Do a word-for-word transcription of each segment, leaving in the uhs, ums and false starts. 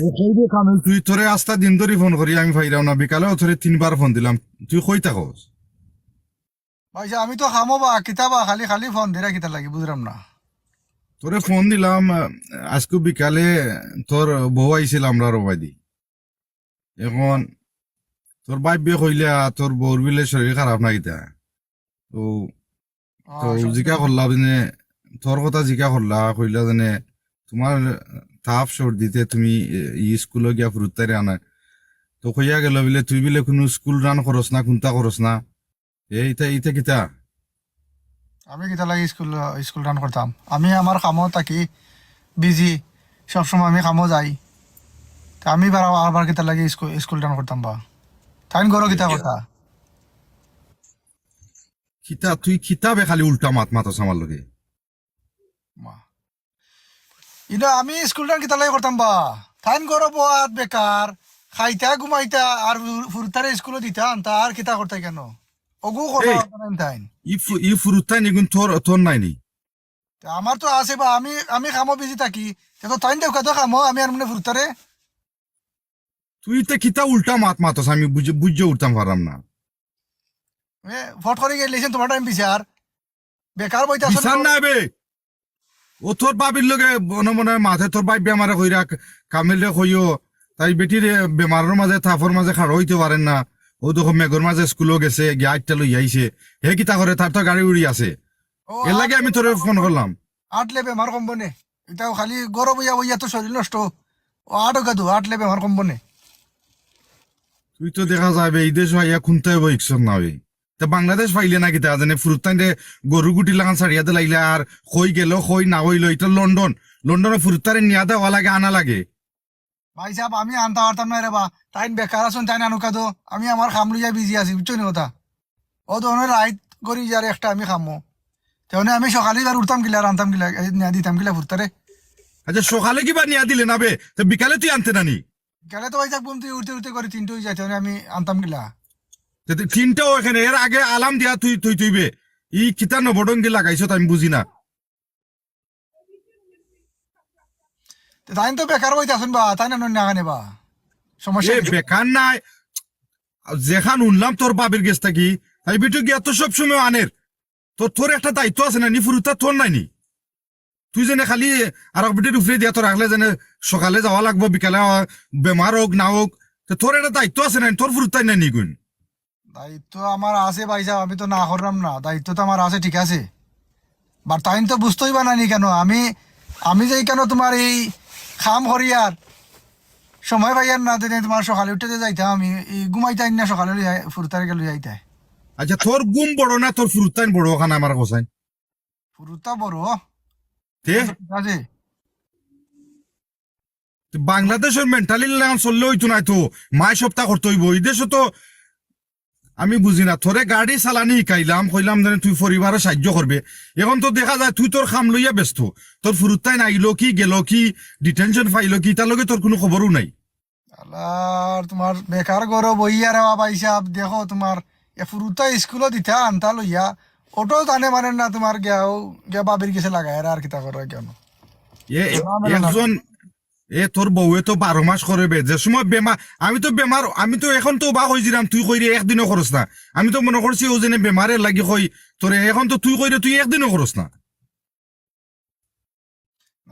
ও কই রে কামিল, তুই, তোরে আস্তা দিন ধরি ফোন করি, আমি পাইরাম না, বিকালেও তোরে তিনবার ফোন দিলাম, তুই কই থাকস? ভাইসাব, আমি তো কামো বা, কিতা বা, খালি খালি ফোন দিরা কিতার লাগি, বুঝরাম না। তোরে ফোন দিলাম, আহ, আইজকু বিকালে তোর বউ আইছিল আমরার অবায়দি। এখন তোর বাইফে কইলা তোর বউর বুলে শরীর খারাপ না কিতা। তো, ও, তো জিকা করলা, মানে, তোর কথা জিকা করলা, কইলা যেনে, তোমার তাপ সর্দিতে তুমি, এ, ই স্কুলো গিয়া ফুরুত্তারে আনায়। তো কইয়া গেল বুলে, তুই বুলে কুনু স্কুল রান করস না, কুন্তা করস না। এ, ইতা, ইতা কিতা? আমি কিতা লাগি স্কুল, স্কুল রান করতাম? আমি আমার কামো থাকি বিজি, সবসময় আমি কামো যাই। তে আমি বার, আবার কিতা লাগি স্কুল, স্কুল রান করতাম বা? তাইন ঘরো কিতা কথা? কিতা, তুই কিতা বে খালি উল্টা মাত মাতস আমার লগে? মা। ইনো আমি স্কুল রান কিতা লাগি করতাম বা? তাইন ঘরো বওয়াত বেকার, খাইতা, ঘুমাইতা, আর ফু-, ফুরুত্তারে স্কুলো দিতা আনতা, আর কিতা করতা কেনে? অগু কথা এই, বার্তা নাই তাইন। ই ফু-, ই ফুরুত্তাইন ইগুন তোর, তোর নায়নি? তে আমার তো আছে বা, আমি, আমি কামো বিজি থাকি। তে তো তাইন দেউক্কা তো কামো, আমি আর মনে ফুরুত্তারে। তুই তে কিতা উল্টা মাত মাতস, আমি বুঝে, বুঝে উঠতাম পারলাম না। এ, ফট করি গেলিছেন তোমার টাইম বিচার। বেকার বইতে আছো বিচার না। না বে। ও তোর ভাবির লগে মনে মনে মাতে তোর ভাইবে আমারে কইরা ক-, কামিলরে কইও, তাই বেটিরে বেমারর মাঝে তাপর মাঝে খাড়া অইতে পারের না। ও দেখো মেঘর মাঝে স্কুলো গেছে, গিয়া আইটটা লইয়া আইছে। হে কিতা করে, তার তো গাড়ি উড়ি আছে। ও, এর লাগি আমি তোরে ফোন করলাম। আটলে বেমার কমবো নে। ইতাও খালি ঘরো বইয়া বইয়া তো শরীর নষ্ট। ও আটো কাদু, আটলে বেমার কমবো নে। তুই তো দেখা যায় বে, এই দেশো আইয়া কুন্তায় বই ইকছস না বে। তে বাংলাদেশ পাইলে না কিতা, যেনে ফুরুত্তাইনরে গরু গুটি লাখান ছাড়িয়া দিলাইলা, আর কই গেল, কই না অইল, ইটা লন্ডন। লন্ডনো ফুরুত্তারে নিয়া দেওয়া লাগে, আনা লাগে। ভাইসাব, আমি আনতা পারতাম না রে বা। তাইন বেকার আছইন, তাইন আনুকা দো। আমি আমার কাম লইয়া বিজি আছি, বুঝছো নি কথা? ও তো অনে রাইত করি যার একটা আমি কামো। তে অনে আমি সকালে এবার উঠতাম কিলা, রানতাম কিলা, এই নিয়া দিতাম কিলা ফুরুত্তারে। আচ্ছা, সকালে কিবা নিয়া দিলে না বে? তে বিকালে তুই আনতে না নি? বিকালে তো ভাইসাব ঘুম থাকি উঠতে উঠতে করি তিনটা অই যাইতে, অনে আমি আনতাম কিলা। তে তুই তিনটা অইখানে, এর আগে আলাম দিয়া তুই, তুই, তুই বে। ই কিতা নবডঙ্গি লাগাইছত আমি বুঝি না। তে তাইন তো বেকার বইতে আছইন বা, তাইন আনইন না কেনে বা? সমস্যা এ, কি? বেকার নায়। যেখান হুনলাম তোর ভাবির গেছ থাকি, তাই বেটি গিয়া তো সব সময় আনের। তো তোর একটা দায়িত্ব আছে না নি, ফুরুত্তা তোর নায়নি? তুই যেনে খালি আরক বেটির উপরে দিয়া তোর রাখলে যেনে সকালে যাওয়া লাগবো, বিকালে আওয়া, বেমার অউক না অউক, তো তোর একটা দায়িত্ব আছে না নি, তোর ফুরুত্তাইন নায়নি গুন? দায়িত্ব আমার আছে ভাইসাব, আমি তো না করলাম না, দায়িত্ব তো আমার আছে, ঠিক আছে। But তাইন তো বুঝতে অইবা না নি কেনে? আমি, আমি যে কেনে তোমার এই কাম করি আর সময় পাইয়ার না, তে তোমার সকালে উঠতে যাইতাম, আমি এই ঘুমাইতাম না, সকালে লইয়া ফুরুত্তারে লইয়া আইতায়। আচ্ছা, তোর ঘুম বড় না তোর ফুরুত্তাইন বড়, অখান আমার কছাইন? ফুরুত্তা বড়। তে? ঠিক আছে। তো বাংলাদেশর মেন্টালিটি লাখান চললে অইতো নায় তো, মায় সবতা করতে অইবো। ই দেশো তো আমি বুঝি না, তোরে গাড়ি চালানি হিকাইলাম, কইলাম যেনে তুই পরিবারো সাইয্য করবে। এখন তো দেখা যায় তুই তোর কাম লইয়া ব্যস্ত, তোর ফুরুত্তাইন আইলো কি, গেলো কি, ডিটেনশন পাইলো কি, ইতার লগে তোর কুনু খবরও নাই। আল্লার তোমার বেকার ঘরো বইয়া রে বা ভাইসাব, দেখো তোমার এ ফুরুত্তা স্কুলো দিতা আনতা লইয়া, অটো টানে মারের না তোমার গিয়াও, গিয়া ভাবির গেছে লাগায় আর কিতা করে কেনে? এ, এ, না, না, না। একজন, এ তোর বউয়ে তো বারো মাস করে বে, যে সময় বেমার, আমি তো বেমার, আমি তো এখন তো অবাক অইযিরাম, তুই কইরে একদিনও করস না। আমি তো মনো করছি অউ যেনে বেমারের লাগি কই তোরে, এখন তো তুই কইরে তুই একদিনও করস না।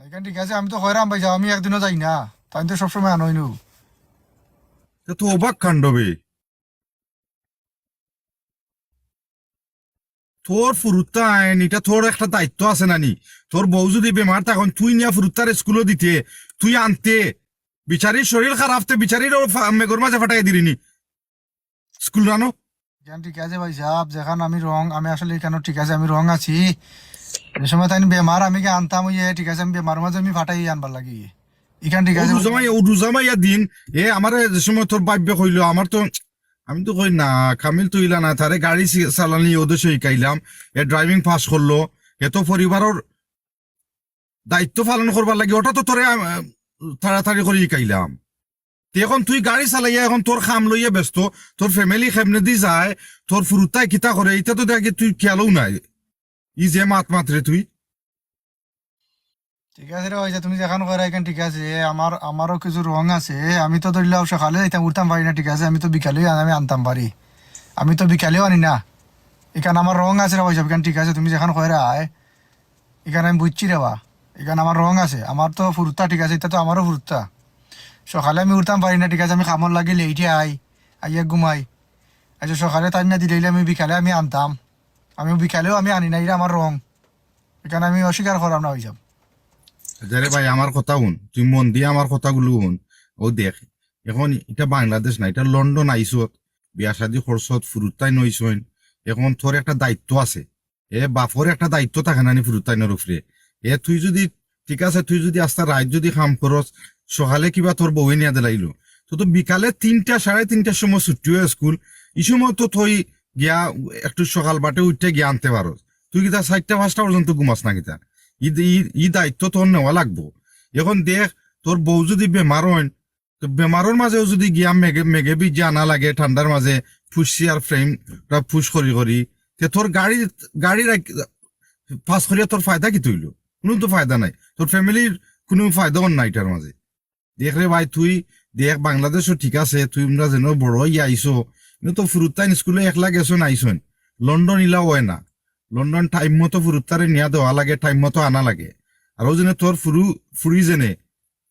ইখান ঠিক আছে, আমি তো কইরাম ভাইসাব, আমি একদিনও যাই না, তাইন তো সবসময় আনইন। তে তো অবাক কাণ্ড বে। তোর ফুরুত্তাইন, ইটা তোর একটা দায়িত্ব আছে না নি? তোর বউ যুদি বেমার থাকইন, তুই নিয়া ফুরুত্তারে স্কুলো দিতে, তুই আনতে, বিচারির শরীর খারাপ তে বিচারির ও ফা-, মেঘর মাঝে ফাটাই দিলি নি স্কুল রানো। ইখান ঠিক আছে ভাইসাব, যেখান আমি wrong, আমি আসলে ইখানো ঠিক আছে, আমি wrong আছি। যে সময় তাইন বেমার আমি কি আনতাম অইয়ে, ঠিক আছে, আমি বেমারর মাঝে আমি ফাটাই আনবার লাগি। ইখান ঠিক আছে। ও রুজামাই, ও রুজামাইয়া দিন, এ আমারে যে সময় তোর ভাইবে কইলো, আমার তো, আমি তো কই না, কামিল তো ইলা না, তারে গাড়ি চি-, চালানি অউ দেশো হিকাইলাম, এ ড্রাইভিং পাস করলো, এ তো পরিবারর দায়িত্ব পালন করবার লাগি, অটা তো তোরে, আহ, তাড়াতাড়ি করি হিকাইলাম। তে এখন তুই গাড়ি চালাইয়া এখন তোর কাম লইয়া ব্যস্ত, তোর ফ্যামিলি কেমনেদি যায়, তোর ফুরুত্তায় কিতা করে, ইটা তো দেখি তুই খেয়ালও নাই। ই যে মাত মাতরে তুই। ঠিক আছে রে ভাইসাব, তুমি যেখান কইরা ইখান ঠিক আছে। আমার, আমারও কিছু রং আছে। আমি তো ধরিলাও সকালে যাইতাম, উঠতাম পারি না, ঠিক আছে? আমি তো বিকালেও আন-, আমি আনতাম পারি। আমি তো বিকালেও আনি না। ইখান আমার রং আছে রে ভাইসাব, ইখান ঠিক আছে। তুমি যেখান কইরায়, ইখান আমি বুঝছি রে বা। ইখান আমার রং আছে। আমার তো ফুরুত্তা, ঠিক আছে? ইটা তো আমারও ফুরুত্তা। সকালে আমি উঠতাম পারি না, ঠিক আছে? আমি কামর লাগি লেইটে আই, আইয়া ঘুমাই। আচ্ছা, সকালে তাই না দিলে আমি বিকালে আমি আনতাম। আমি বিকালেও আমি আনি না, ইটা আমার রং। ইখান আমি অস্বীকার করাম না ভাইসাব। আচ্ছা রে ভাই, আমার কথা হুন, তুই মন দিয়া আমার কথাগুলো হুন। অউ দেখ, এখন ইটা বাংলাদেশ না, ইটা লন্ডন আইছত, বিয়া শাদি করছত, ফুরুত্তাইন অইছইন। এখন তোর একটা দায়িত্ব আছে। এ বাপর একটা দায়িত্ব থাকে না নি ফুরুত্তাইনর উপরে? এ তুই যদি, ঠিক আছে, তুই যদি আস্তা রাইত যদি কাম করস, সকালে কিবা তোর বউয়ে নিয়া দিলাইলো, তো, তো বিকালে তিনটা, সাড়ে তিনটার সময় ছুটি অয় স্কুল, ই সময় তো তুই গিয়া একটু সকাল বাটে উঠতে গিয়া আনতে পারস। তুই কিতা চাইরটা পাঁচটা পর্যন্ত ঘুমাস না কিতা? ই, ই, ই দায়িত্ব তোর নেওয়া লাগবো। এখন দেখ, তোর বউ যদি বেমার অইন, তো বেমারর মাঝেও যদি গিয়া মেঘে, মেঘে ভিজে আনা লাগে, ঠান্ডার মাঝে ফুসি আর ফ্রেম পুশ করি করি, তে তোর গাড়ি, গাড়ি রাখ-, পাস করিয়া তোর ফায়দা কিতা অইলো? কুনু তো ফায়দা নাই, তোর ফ্যামিলির কুনু ফায়দা অর না ইটার মাঝে। দেখ রে ভাই, তুই দেখ, বাংলাদেশও ঠিক আছে, তুই আমরা যেন বড় অইয়া আইছো, কিন্তু তো ফুরুত্তাইন স্কুলে একলা গেছো না আইছইন। লন্ডন ইলা অয় না, লন্ডন টাইম মতো ফুরুত্তারে নিয়া দেওয়া লাগে, টাইম মতো আনা লাগে। আর অউ যেন তোর ফুরু, ফুরি যেনে,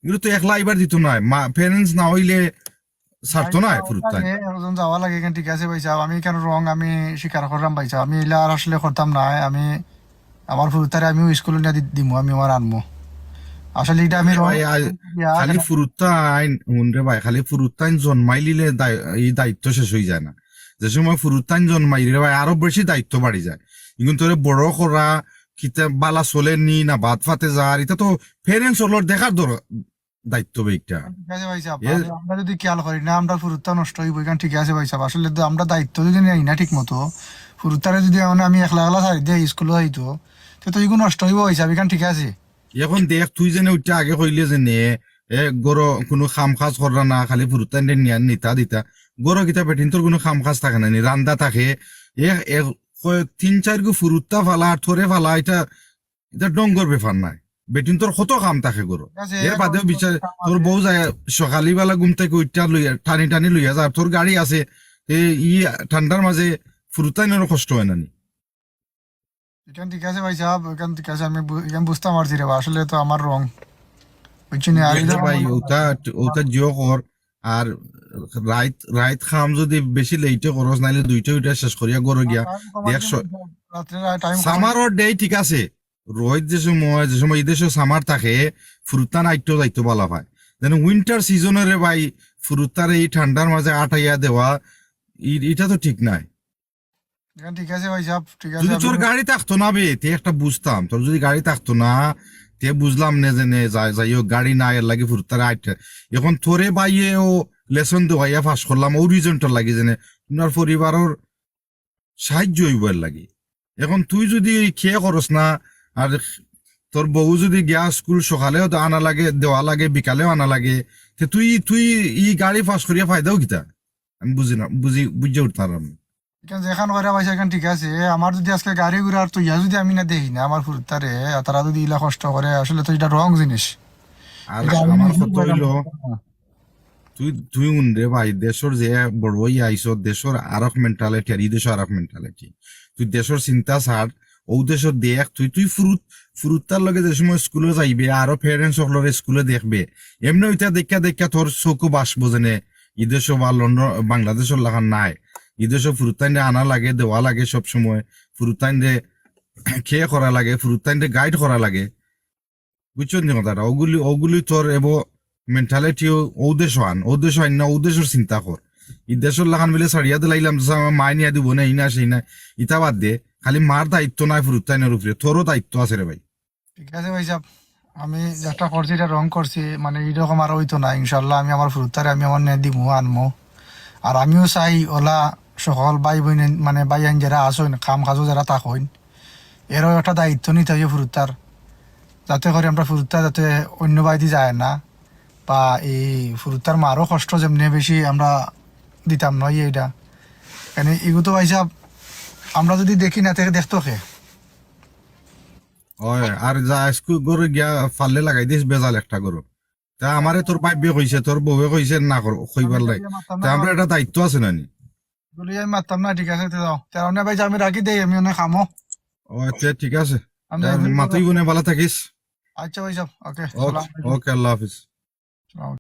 এগুলো তো একলা আইবার দিত নায়, মা, প্যারেন্টস না অইলে ছাড়তো নায় ফুরুত্তাইন। একজন যাওয়া লাগে, ইখান ঠিক আছে ভাইসাব, আমি ইখান রং আমি স্বীকার করলাম ভাইসাব, আমি ইলা আর আসলে করতাম না। আমি আমার ফুরুত্তারে আমিও স্কুলে নিয়া দি-, দিমু, আমি আমার আনমু। আসলে ইটা আমি রং ভাই, আ-, ইয়া, খালি কেন? ফুরুত্তাইন, হুন রে ভাই, খালি ফুরুত্তাইন জন্মাইলিলে দায়-, ই দায়িত্ব শেষ অই যায় না। যে সময় ফুরুত্তাইন জন্মাই রে ভাই, আরো বেশি দায়িত্ব বাড়ি যায়। ইগুন তোরে বড় করা, কিতা বালা চলে নি না বাদ ফাতে যার, ইটা তো প্যারেন্টস অকলর দেখার দর-, দায়িত্ব বে একটা। ঠিক আছে ভাইসাব, এ- আমি, আমরা যদি খেয়াল করি না, আমরা ফুরুত্তা নষ্ট অইবো, ইখান ঠিক আছে ভাইসাব। আসলে তো আমরা দায়িত্ব যদি নেই না ঠিক মতো, ফুরুত্তারে যদি মানে আমি একলা একলা ছাড়ি দেই স্কুলে যাইতো, তে তো ইগু নষ্ট অইবো ভাইসাব, ইখান ঠিক আছে। এখন দেখ, তুই যেনে উঠতে আগে কইলে যেনে, এ, ঘরো কুনু কাম কাজ কররা না, খালি ফুরুত্তাইনরে নিয়া নিতা দিতা। ঘরো কিতা বেটিন্তর কুনু কাম কাজ থাকে না নি, রান্দা থাকে। এ, এ, কয়, তিন চাইরগু ফুরুত্তা ফালা আর থরে ফালা, ইটা, ইটা ডঙ্গর ব্যাপার নায়। বেটিন্তর কত কাম থাকে ঘরো। ঠিক আছে, এর এখন বাদেও বিচার, কাম তোর আছে। বউ যায় সকালবেলা ঘুম থাকি উঠিয়া লইয়া, টানি টানি লইয়া যার, তোর গাড়ি আছে, এ, ই ঠান্ডার মাঝে ফুরুত্তাইনরও কষ্ট অয় না নি? ইখান ঠিক আছে ভাইসাব, ইখান ঠিক আছে, আমি বু-, ইখান বুঝতাম পারছি রে বা, আসলে তো আমার রং, বুঝছো নি? আর বুঝছো ভাই, ওটা, ওটা জিও কর। আর রাইত, রাইত কাম যদি বেশি লেইটে করস, নাইলে দুইটা উইটা শেষ করিয়া ঘরো গিয়া দেখ, রাত্রে টাইম সামারর ডে ঠিক আছে, রইদ যে সময়, যে সময় ইদেশো সামার থাকে, ফুরুত্তান আইতো যাইতো বালা পায়। যেন উইন্টার সিজনে রে ভাই, ফুরুত্তারে ই ঠান্ডার মাঝে আটাইয়া দেওয়া, ই-, ইটা তো ঠিক নায়। ইখান ঠিক আছে ভাইসাব, ঠিক আছে, যদি আমি তোর গাড়ি থাকতো না বে, তে একটা বুঝতাম। তোর যদি গাড়ি থাকতো না, তে বুঝলাম নে যে নে, যাই, যাই হোক, গাড়ি নাই, এর লাগি ফুরুত্তারে আইতে। এখন তোরে ভাইয়ে ও লেসন দেওয়াইয়া পাস করলাম, ও রিজনটার লাগি যে নে, তুমার পরিবারর সাহায্য অইবো এর লাগি। এখন তুই যদি ই কে করস না, আর তোর বউ যদি গিয়া স্কুল সকালেও তো আনা লাগে, দেওয়া লাগে, বিকালেও আনা লাগে, তে তুই, তুই ই গাড়ি পাস করিয়া ফায়দাও কিতা? আমি বুঝি না, বুঝি, বুঝিয়া উঠতাম না আমি। ইখান যেখান কইরা পাইছে, ইখান ঠিক আছে। আমার যদি আজকে গাড়ি ঘোড়ার তো ইয়া যদি আমি না দেখি না, আমার ফুরুত্তারে, আর তারা যদি ইলা কষ্ট করে, আসলে তো ইটা রং জিনিস। আর ইটা আমি আমার নিজেই কথা কইলাম। অইলো, তুই, তুই হুন রে ভাই, দেশর যে বড় অইয়া আইছস, দেশর আরক মেন্টালিটি আর ই দেশর আরক মেন্টালিটি। তুই দেশর চিন্তা ছাড়, অউ দেশর দেখ, তুই, তুই ফুরুত-, ফুরুত্তার লগে যে সময় স্কুলো যাইবে, আরো প্যারেন্টস অকলরে স্কুলো দেখবে, এমনে অইতা দেখিয়া দেখিয়া তোর চউখো বাসবো যেনে, ই দেশো বা লন্ডন, বাংলাদেশর লাখান নায়। ই দেশো ফুরুত্তাইনরে আনা লাগে, দেওয়া লাগে সব সময়, ফুরুত্তাইনরে care করা লাগে, ফুরুত্তাইনরে guide করা লাগে। বুঝছস নি কথাটা? অগুলি, অগুলি তোর এবো মেন্টালিটি অউ দেশো আন, অউ দেশো আন না, অউ দেশর চিন্তা কর। ই দেশর লাখান বিলে ছাড়িয়া দিলাইলাম, যে আমার মায় নিয়া দিবো না, ই না, সেই না, ইতা বাদ দে। খালি মার দায়িত্ব নায় ফুরুত্তাইনর উপরে, তোরও দায়িত্ব আছে রে ভাই। ঠিক আছে ভাইসাব, আমি যেটা করছি, ইটা রং করছি, মানে, ইরকম আর অইতো না। ইনশাআল্লাহ, আমি আমার ফুরুত্তারে আমি আমার ন্যায় দিমু, আনমু। আর আমিও চাই, অলা সকল ভাই বইন, মানে, ভাইয়াইন যেরা আছইন, কাম কাজো যেরা থাকইন, এরাও একটা দায়িত্ব নিতা অইবো ফুরুত্তার, যাতে করি আমরা ফুরুত্তা যাতে অইন্য বায়দি যায় না, বা ই ফুরুত্তার মারও কষ্ট যেমনে বেশি আমরা দিতাম না, ইটা। মানে, ইগু তো ভাইসাব, আমরা যদি দেখি না, তে দেখতো কে? ওই, আর যা আইজকু গরু গিয়া ফাললে লাগাই দিস বেজাল একটা গরু। তা আমারে তোর ভাইবে কইছে, তোর বউয়ে কইছে না কর-, কইবার লাই। তা আমরা এটা দায়িত্ব আছে না নি? বলি আমি মারতাম না, ঠিক আছে, তে যাও। তে আপনি ভাই, আমি রাখি দেই, আমি অনেক খামো। ও আচ্ছা, ঠিক আছে। আমি তা যাই, মাতুই বনে ভালা থাকিস। আচ্ছা ভাই সাহেব, ওকে, ওকে, সালাম আলাইকুম। ওকে, আল্লাহ হাফিজ। সালাম।